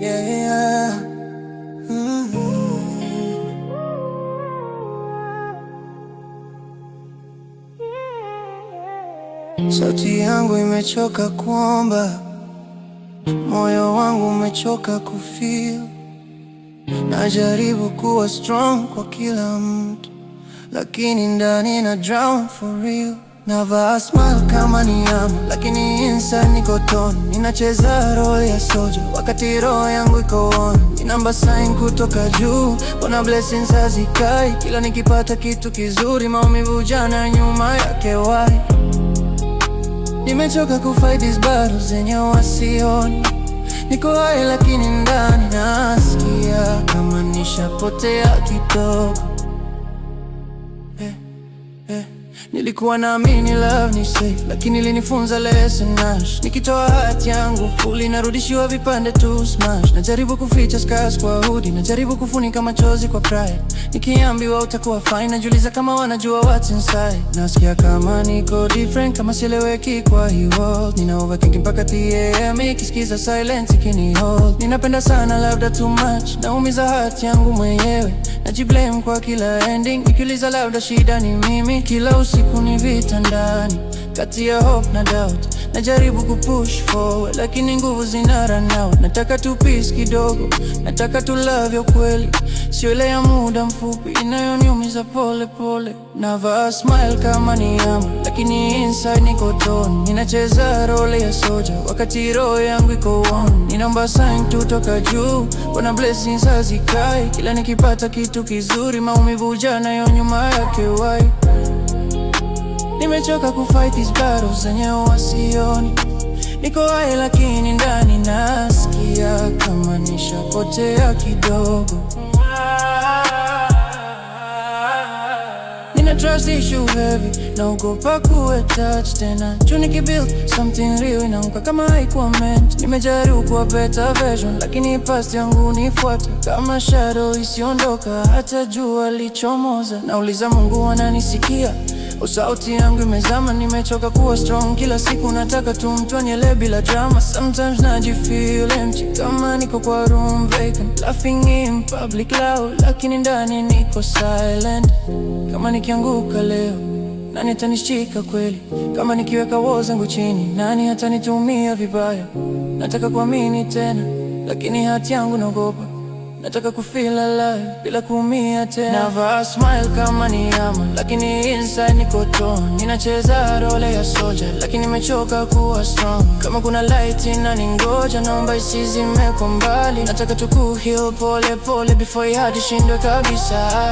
Yeah. Sauti yangu imechoka kuomba, moyo wangu umechoka kufeel. Najaribu kuwa strong kwa kila mtu, lakini ndani na drown for real. Navaa smile kama ni armor, lakini inside niko torn. Ninacheza role ya soldier wakati roho yangu iko on. Ninaomba sign kutoka juu, mbona blessings hazikai? Kila nikipata kitu kizuri, maumivu huja nyuma yake, why? Nimechoka kufight these battles zenye wasioni. Niko hai lakini ndani nasikia kama nishapotea kidogo. Eh, eh. Nilikuwa naamini love ni safe, lakini ilinifunza lesson harsh. Nikitoa heart yangu fully, narudishiwa vipande tu smash. Najaribu kuficha scars kwa hoodie, najaribu kufunika machozi kwa pride. Nikiambiwa utakuwa fine, najiuliza kama wanajua what's inside. Nasikia kama niko different, kama sieleweki kwa hii world. Nina overthinking mpaka 3 a.m., nikisikiza silence ikini hold. Ninapenda sana, labda too much, naumiza heart yangu mwenyewe. Najiblame kwa kila ending, nikiuliza labda shida ni mimi. Kila usiku ni vita ndani, kati ya hope na doubt. Najaribu kupush forward, lakini nguvu zina run out. Nataka tu peace kidogo, nataka tu love ya kweli, sio ile ya muda mfupi inayoniumiza pole pole. Navaa smile kama ni armor, lakini inside niko torn. Ninacheza role ya soldier wakati roho yangu iko worn. Ninaomba sign kutoka juu, mbona blessings hazikai? Kila nikipata kitu kizuri, maumivu huja nayo nyuma yake, why? Nimechoka kufight these battles zenye wasioni. Niko hai lakini ndani nasikia kama nishapotea kidogo. Nina trust issue heavy, naogopa kuattach tena. Juu nikibuild something real inaanguka kama haikuwa meant. Nimejaribu kuwa better version, lakini past yangu hunifuata kama shadow isiondoka hata jua lichomoza. Nauliza Mungu ananisikia au sauti yangu imezama? Nimechoka kuwa strong kila siku, nataka tu mtu anielewe bila drama. Sometimes najifeel empty kama niko kwa room vacant, laughing in public loud, lakini ndani niko silent. Kama nikianguka leo, nani atanishika kweli? Kama nikiweka walls zangu chini, nani hatanitumia vibaya? Nataka kuamini tena, lakini heart yangu naogopa. Nataka kufeel alive bila kuumia tena. Navaa smile kama ni armor, lakini inside niko torn. Ninacheza role ya soldier, lakini nimechoka kuwa strong. Kama kuna light inaningoja, naomba isizime kwa mbali. Nataka tu kuheal pole pole before hadi ishindwe kabisa.